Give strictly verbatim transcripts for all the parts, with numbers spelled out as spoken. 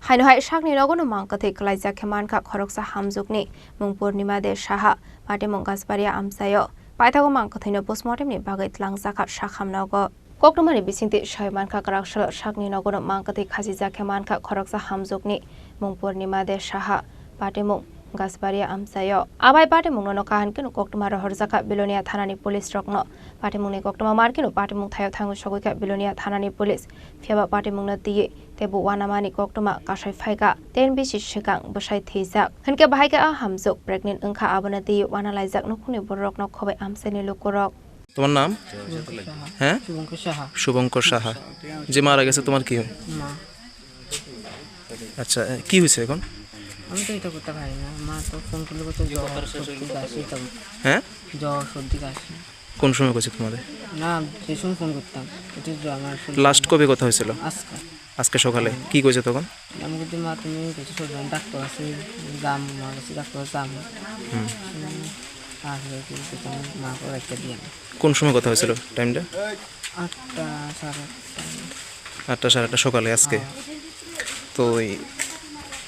Haino hai sakni nogono mang kwthwi kwlaijak khe mankha khoroksa hamjwkni mung Purnima De Saha, patimung Gasbaria amchaio. Paithago mang kwthwino postmortemni bagwi tlangjakha sakham nogo. Koktwmani bisingtwi sai mankha kwrak salo sakni nogono mang kwthwi khachijak khe mankha khoroksa hamjwkni mung Purnima De Saha, patimung Gasbaria amchaio. Abai patimungno no kaham kheno koktwma rohorjakha Belonia thanani police rokno. Patimungni koktwma mar kheno patimung thaio thangwi sogwikha Belonia thanani police. Phiyaba patimungno twiwi tei bo uanamani koktwma kasai phaikha. Ten bisi swkang bwsai thwijak. Hinkhe bahai khe a hamjwk pregnant wngkha, abono twiwi uana laijak nukhungni bororokno khobai amchaini lukurok. তোমার নাম? শুভঙ্কর সাহা। হ্যাঁ? শুভঙ্কর সাহা। শুভঙ্কর সাহা। যে মারা গেছে তোমার কি হয়? মা। আচ্ছা, এ, কি হয়েছে এখন? আমি তো এটা করতে পারি না। মা তো ফোন করলে বলছে জ্বর, সর্দি, কাশি, তেমন। হ্যাঁ? জ্বর, সর্দি, কাশি। কোন সময় কইছে তোমারে? না, যে সময় ফোন করতাম, এটা জ্বর, আমার শরীর লাস্ট খারাপ। কবে কথা হয়েছিল? আজকে। আজকে সকালে? হুম। কি কইছে তখন? আমি বলছি, "মা, তুমি কিছু শরীর খারাপ, ডাক্তার আছে, যাম, মা কাছে ডাক্তার যাম।" হুম। হুম, আসলে কি করতাম, মা করে একটা দিয়ে আমি। কোন সময় কথা হয়েছিল টাইমটা? আটটা, সাড়ে আটটা। আটটা, সাড়ে আটটা সকালে আজকে? হ্যাঁ। তো এই,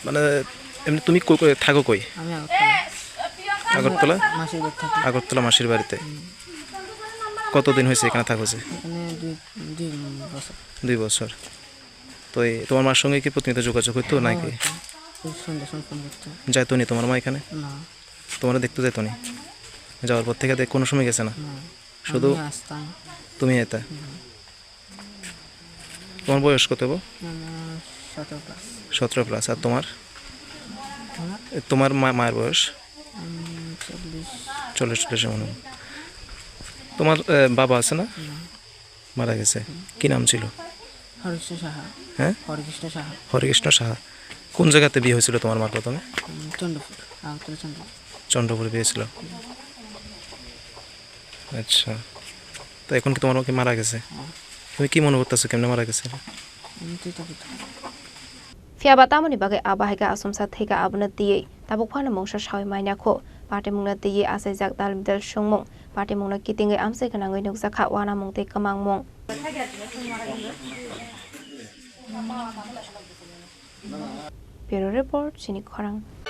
মানে, এমনি তুমি কই, কই থাকো কই? আমি আগরতলা। আগরতলা? মাসির বাড়ি থাকি। আগরতলা মাসির বাড়িতে? হুম। কতদিন হয়েছে এখানে থাকো যে? এখানে দুই, দুই বছর। দুই বছর। তো এই তোমার মার সঙ্গে কি প্রতিনিয়ত যোগাযোগ হইতো হ্যাঁ, নাকি? হইতো। ওই সন্ধ্যার সময় ফোন করতো। যাইতো নি তোমার মা এখানে? না। তোমারে দেখতে যাইতো নি? যাওয়ার পর থেকে দেখ-, কোনো সময় গেছে না? না। শুধু আমি আসতাম। তুমি এটা? হুম। তোমার বয়স কত গো? আমার সতেরো প্লাস। সতেরো প্লাস। আর তোমার? তোমার? এ, তোমার মা-, মায়ের বয়স? উম, চল্লিশ। চল্লিশ, চল্লিশ এমন হবে। তোমার, এ, বাবা আছে না? না। মারা গেছে। হুম। কি নাম ছিল? হরেকৃষ্ণ সাহা। হ্যাঁ? হরেকৃষ্ণ সাহা। হরেকৃষ্ণ সাহা। কোন জায়গাতে বিয়ে হয়েছিল তোমার মার প্রথমে? উম, চন্দ্রপুর, আগরতলা চন্দ্রপুর। চন্দ্রপুরে বিয়ে ছিল। হুম। আচ্ছা। তো এখন কি তোমার মা কি মারা গেছে? হ্যাঁ। তুমি কি মনে করতেছো কেমনে মারা গেছে? আমি তো এটা করতে পারি। Phiyaba tamoni bagwi a bahaikhe achomsa thwikha, abono twiwi tabuk phano mungsa saui manya kho. Patimungno twiwi achaijak dal bidal songmung, patimungno kitingwi amchai gwnangwi nukjakha uanamung tei kwmangmung. Bureau Report, Chini Khorang.